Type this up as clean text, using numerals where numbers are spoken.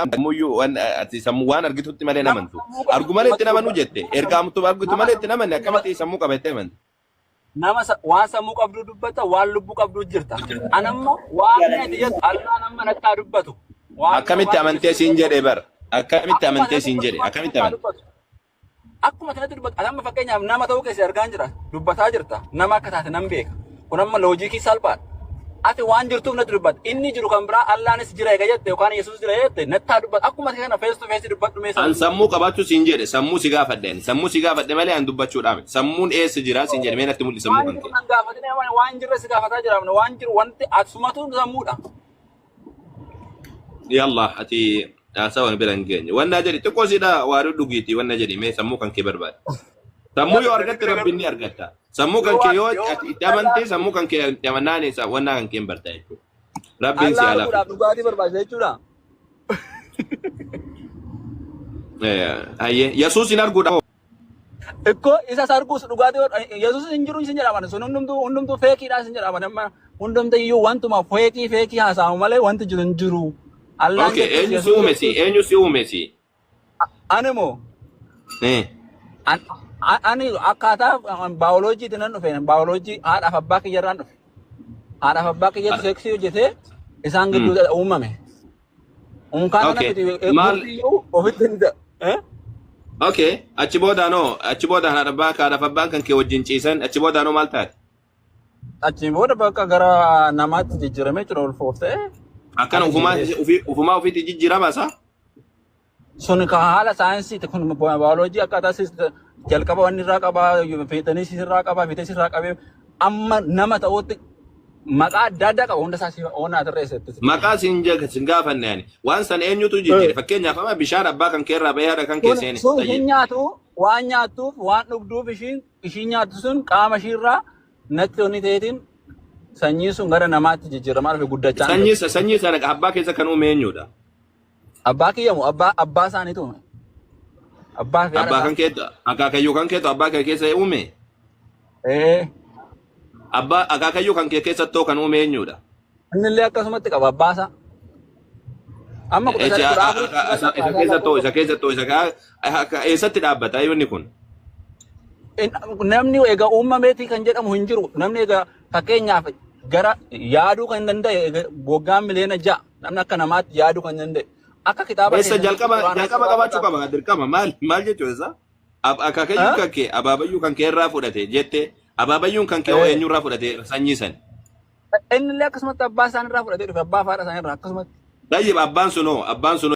Ammuyyuu waan ati sammuu waan argitutti malee hin Nama amantu. sammuu qabu Argu malee itti namatti hin amanuu dubbata. jette. Erga amtu argitu Nama malee itti hin sammuu amanne akkamitti sammuu qaba jettee amanta? Nama waan sammuu qabdu dubbata, waan lubbuu qabdu jirta. Anamma waan ati jettu Allaan amma natti haa dubbatu. Waan Akkamitti waan amantee siin jedhe bar? Akkamitti Akkuma amantee natti siin jedhe? dubbatu Akkamitti natti haa amante? dubbatu. Akkuma kanatti dubbatu, ati amma fakkeenyaaf nama ta'uu keessa argaan jira. Dubbataa jirta. Nama akka taate nan beeka. Kun amma loojikii salphaadha. Ati waan jirtuuf natti dubbatta. Inni jiru kan biraa Allaanis jira eega jette yookaan Yesuus jira jette natti haa dubbatu. Akkuma kana face to face dubbadhu mee An sammuu. sammuu qabaachuu siin jedhe, sammuu si gaafadhe ani. Sammuu si gaafadhe malee an dubbachuudhaa miti. Sammuun eessa jira siin jedhe mee natti mul'isi sammuu Waan kan jiru kee. nan gaafatin waan jirre si gaafataa jira. Waan jiru wanti asumatu sammuudha. Yallah ati haasawa bira hin geenye. Wannaa jedhi xiqqoo sidha waa dhudhugiiti wanna jedhi mee sammuu kan kee barbaade. Sammuu yoo argatte rabbiin ni argatta. Sammuu kan kee yoo ati itti amante sammuu kan kee itti amannaan isa wannaa kan kee hin barta jechuudha. Rabbiin si Allah haa arguudhaaf laaffisu. dhugaatii barbaachisa jechuudha. Hayyee Yesuus hin arguudha. Ikkoo isas arguus dhugaatii Yesuus hin jiru isin jedhaman sun hundumtuu hundumtuu feekiidha isin jedhaman amma hundumtuu iyyuu wantuma feekii feekii haasa'amu malee wanti jiru hin jiru. Allaan Okay, jettus eenyu si Yesuus uume si? jettus Eenyu si uume si? ani moo ani akkaataa baayoloojiitti nan dhufe baayoloojii haadhaaf abbaa kiyyarraan dhufe haadhaaf abbaa kiyyatu seeksii hojjetee isaan gidduu uumame. Unkaan ana Okay. miti Maal murtiyyuu ofitti hin eh? Okay, achi boodaanoo achi boodaan haadha abbaa haadhaaf abbaan kan kee wajjin ciisan achi boodaanoo maal taate? Achiin booda bakka gara namaatti jijjiiramee jira ulfooftee Akkana ati ufumaa jijjiiree. ofii ufumaa ofiitti jijjiirama isaa? Sun ka haala saayinsiiti kun baayoloojii akkaataa jalqaba wanni irraa qabaa fiixanii irraa qabaa fiixanii irraa qabee amma nama ta'utti maqaa adda addaa qaba hunda isaa si oonaa tarreessetti. Maqaa siin sin gaafanne ani. Waan san eenyutu jijjiire? Fakkeenyaaf amma bishaan abbaa kan kee irraa bahee haadha kan kee Sun seene. sun hin Tayyib. nyaatu waan nyaattuuf waan dhugduuf ishiin ishiin nyaattu sun qaama ishiirraa natti onni ta'eetiin sanyiin sun gara namaatti jijjiiramaa dhufe guddachaa dhufe. Sanyii sanyii sana abbaa keessa kan uume eenyudha? Abbaa kiyya moo abbaa abbaa isaaniitu uume. Abbaa fi haadha Abbaa isaa. kan keetu akaakayyuu kan keetu abbaa kee keessa uume? Ee Abbaa akaakayyuu kan kee keessattoo kan uume eenyudha? Innillee akkasumatti qaba abbaa isaa. Amma kudha Echa sadii kudha afuritti isa abbaa isaa keessattoo lakkoofsa. isa keessattoo isa eessatti dhaabbata inni kun? Namni egaa uumameetii kan jedhamu hin jiru. Namni egaa fakkeenyaaf gara yaaduu kan danda'e egaa waggaa miliyoona 6 namni akka namaatti yaaduu kan danda'e. Akka kitaaba Eessa keessanitti jalqaba quraanaa jalqaba suuraa qabaachuu kitaaba. qaba dirqama maal maal jechuudha isaa? Akaakayyuun kan kee abaabayyuu kan kee irraa fudhate jette abaabayyuun kan kee hoo eenyurraa fudhate sanyii san? Inni illee akkasumatti abbaa isaanii irraa fudhatee dhufe abbaa fi haadha isaanii irraa akkasumatti. Tayyib abbaan sunoo abbaan sunoo.